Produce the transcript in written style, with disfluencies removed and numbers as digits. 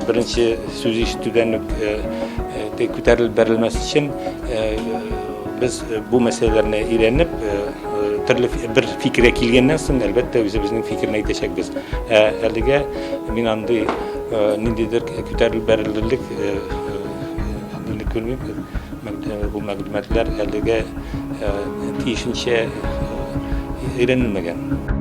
Беренче сүз ишетүдән үк күтәрелеп бәрелмәс өчен без бу мәсьәләләрне өйрәнеп, төрле бер фикергә килгәннән соң, әлбәттә, үзебезнең фикерне әйтәчәкбез. Ә әлегә мин андый ниндидер күтәрелеп бәрелерлек күрмим. Бу мәгълүматлар әлегә тиешенчә өйрәнелмәгән.